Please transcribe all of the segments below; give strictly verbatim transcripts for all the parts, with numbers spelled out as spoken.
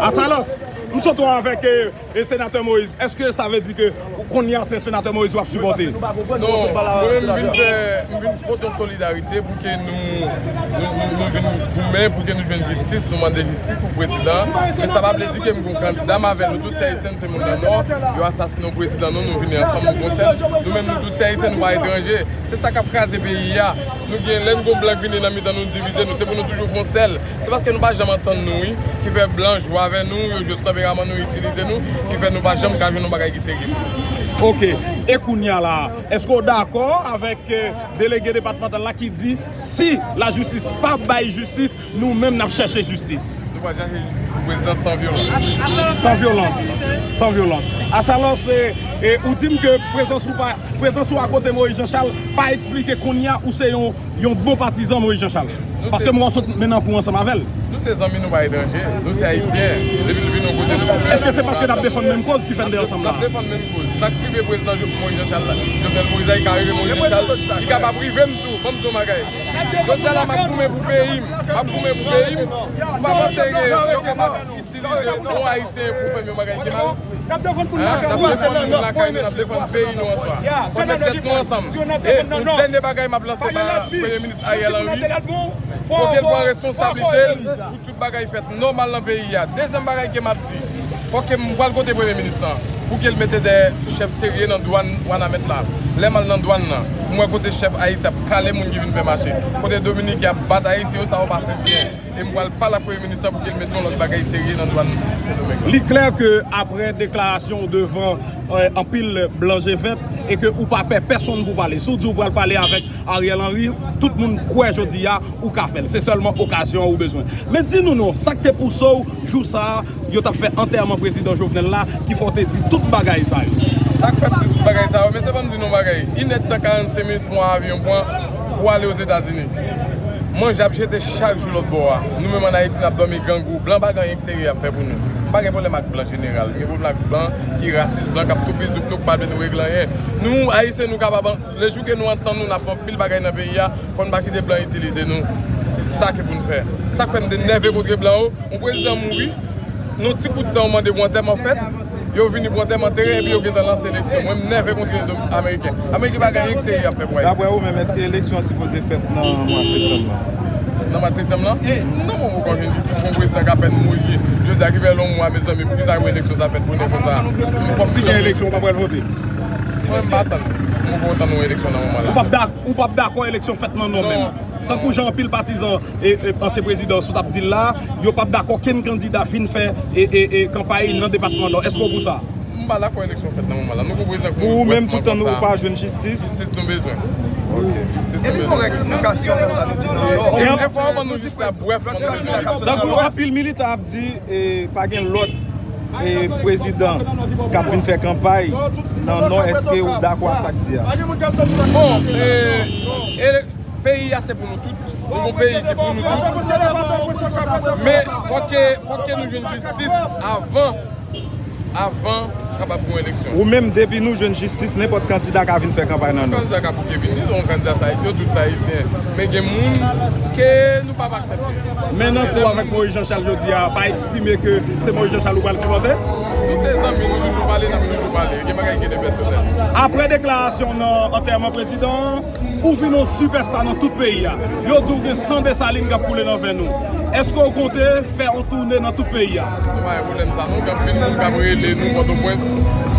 Asalòs, m sot wè w avèk e, e Senatè Moïse. Èske sa vle di ke kounye a se Senatè Moïse w ap sipòte? Non, mwen menm m vin fè, m vin pote yon solidarite pou ke nou, nou, nou, nou vin goumen, pou ke nou jwenn jistis, nou mande jistis pou prezidan. Men sa pa vle di ke m gon kandida, m avè nou tout se Ayisyen, se moun nan Nò, yo asasinen yon prezidan nou, nou vini ansanm, nou fè yon sèl. Nou menm nou tout se Ayisyen, nou pa etranje. Se sa k ap kraze peyi a. Nou gen, lè n gon blan k vini nan mitan nou, divize nou. Se pou nou toujou fè yon sèl. Se paske nou pa janm antann nou, wi, ki fè blan jwe avè nou, yo jwe sou tanperaman nou, itilize nou, ki fè nou pa janm ka jwenn yon bagay ki serye. Ok. E kounye a la, èske w dakò avèk, eh, delege depatmantal la ki di si lajistis pa bay jistis, nou menm n ap chèche jistis? Nou pral chache jistis pou prezidan san vyolans. San vyolans. San vyolans. Asalòs, e, e, ou di m ke prezans ou pa, prezans ou akote Moïse Jean Charles pa eksplike kounye a ou se yon, yon bon patizan Moïse Jean Charles. Paske m wè w sot mennen kou ansanm avè l. Nou se zanmi, nou pa etranje. Nou se Ayisyen. Depi nou vin yon kote, nou se menm. Èske se paske n ap defann menm koz ki fè n te ansanm la? N ap defann menm koz. Sa k rive prezidan Jo-, Moïse Jean Charles la, Jovenel Moïse la, li ka rive Moïse Jean Charles, li kapab rive m tou. Ban m di w yon bagay. Jodi a la, m ap goumen pou peyi m. M ap goumen pou peyi m. M pa panse ke yo kapab itilize yon Ayisyen pou fè m yon bagay ki mal. N ap defann moun lakay nou, n ap defann peyi nou an swa. Fò n met tèt nou ansanm. E yon dènye bagay m ap lanse ba Premye Minis Ariel Henry, pou ke l pran responsablite l, pou tout bagay fèt nòmal nan peyi a. Dezyèm bagay ke m ap di, fò ke m pral kote Premye Minis lan, pou ke l mete de chèf serye nan dwàn Wanament la. Lè m al nan dwàn nan, m wè kote chèf ayisyen ap kale moun ki vin fè mache, kote Dominiken ap bat Ayisyen yo, sa yo pa fè byen. E m pral pale ak Premye Minis lan pou ke l mete yon lòt bagay serye nan dwàn Sendomeng lan. Li klè ke apre deklarasyon w devan, eh, anpil blan je vèt e ke ou pa pè pèsonn pou pale. Si w di w pral pale avèk Ariel Henry, tout moun kwè jodi a ou ka fè l. Se sèlman okazyon an ou bezwen. Men di nou non, sa k te pouse w jou sa a, yo t ap fè antèman prezidan Jovenel la, ki fè w te di tout bagay sa yo? Sa k fè m di tout bagay sa yo, mesye, ban m di nou yon bagay. Inèdtan karannsenk minit pou yon avyon pran pou ale Ozetazini. Manje ap jete chak jou lòt bò a. Nou menm ann Ayiti, n ap dòmi grangou. Blan pa gen anyen k serye y ap fè pou nou. M pa gen pwoblèm ak blan jeneral. M gen pwoblèm ak blan ki rasis, blan k ap toupizouk nou, k pa vle nou regle anyen. Nou, Ayisyen, nou kapab, lejou ke nou antann nou, n ap fè anpil bagay nan peyi a. Fò n pa kite blan itilize nou. Se sa ki pou n fè. Sa k fè m te nève kontre blan yo. Yon prezidan mouri, nan ti kout tan, yo mande pou antèman fèt. Yo vini pou antèman antere, epi yo gentan lanse eleksyon. Mwen, m nève kontre ameriken. Ameriken pa gen anyen k serye y ap fè pou Ayiti. Daprè ou menm, èske eleksyon an sipoze fèt nan mwa septanm nan? Nan mwa septanm nan? Non, mwen poko jwenn jistis pou yon prezidan k apèn mouri. Jodi a ki fè yon mwa, mezanmi, poukisa yon eleksyon sa fèt kounye konsa? Si gen eleksyon, ou pa pral vote? Mwen, m pa tann. Mwen poko tann yon eleksyon nan moman la. Ou p ap dak-, ou p ap dakò eleksyon fèt nan non menm? Tankou jan anpil patizan e, e ansyen prezidan sot ap di l la, yo p ap dakò kenn kandida vin fè e, e, e kanpay nan depatman Nò. Èske w pou sa? M pa dakò eleksyon fèt nan moman la. Nou gon prezidan ki mouri brèfman konsa. Pou ou menm, toutan nou pa jwenn jistis? Jistis nou bezwen. Ok. Jistis nou bezwen. Epi gon rektifikasyon nan sa nou di nan Nò. E, e fò w ban nou jistis la brèfman, nou bezwen jistis. Tankou anpil militan ap di, e, pa gen lòt, e, prezidan k ap vin fè kanpay nan Nò, èske ou dakò a sa k di a? Bon, e, e, peyi a se pou nou tout. Nou gon peyi ki pou nou tout. Men, fòk ke, fòk ke nou jwenn jistis avan, avan kapab gon eleksyon. Ou menm, depi nou jwenn jistis, nenpòt kandida ka vin fè kanpay nan Nò. Kandida ka bouke vini, yon kandida sa, yo tout se Ayisyen. Men gen moun ke nou p ap aksepte. Men nan kou avèk Moïse Jean Charles jodi a, pa eksprime ke se Moïse Jean Charles ou pral sipòte? Nou se zanmi, nou toujou pale, n ap toujou pale. Gen bagay ki gen de pèsonèl. Apre deklarasyon nan antèman prezidan an, ou vin yon sipèsta nan tout peyi a. Yo di w gen san Desalin k ap koule nan venn ou. Èske w konte fè yon toune nan tout peyi a? Nou pa gen pwoblèm sa non. Gen anpil moun k ap rele nou Pòtoprens.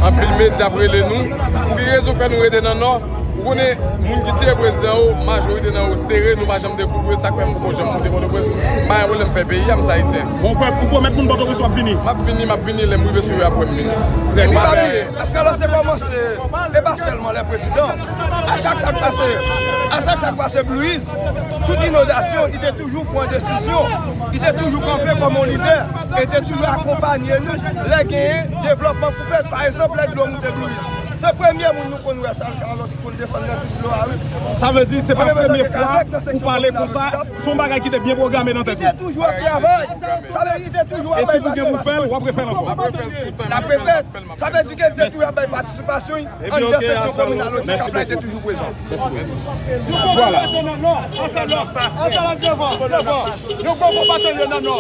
Anpil medya ap rele nou. Pou ki rezon fè nou rete nan Nò? Ou konnen, moun ki tire prezidan yo, majorite nan yo sere, nou pa janm dekouvri yo, sa k fè m poko janm moute Pòtoprens. M pa gen pwoblèm fè peyi a, m se Ayisyen. Bon, ou pwomèt moun Pòtoprens w ap vini? M ap vini, m ap vini, lè m rive sou yo, apre m vini. Trè byen. Nou pa bliye. Èske lòske kòmanse, e pa sèlman lè prezidan, a chak sa k pase, a chak sa k pase Blue East, tout inondasyon, li te toujou pran desizyon, li te toujou kanpe kòm yon lidè, e te toujou akonpanye nou lè genyen devlòpman pou fèt. Pa egzanp, lè dlo moute Blue East, se premye moun nou konn wè sa, alòske pou l desann nan tout dlo a, wi. Sa vle di se pa premye fwa ou pale konsa, se yon bagay ki te byen pwograme nan tèt ou. Li te toujou ap travay. Sa vle di li te toujou ap bay patisipasyon. E si pou gen pou fè l, w ap refè l ankò. L ap refè l. Sa vle di ke li te toujou ap bay patisipasyon anndan seksyon kominal osi, k ap la, li te toujou prezan. Vwala. Yon gwo konpatriyòt nan Nò.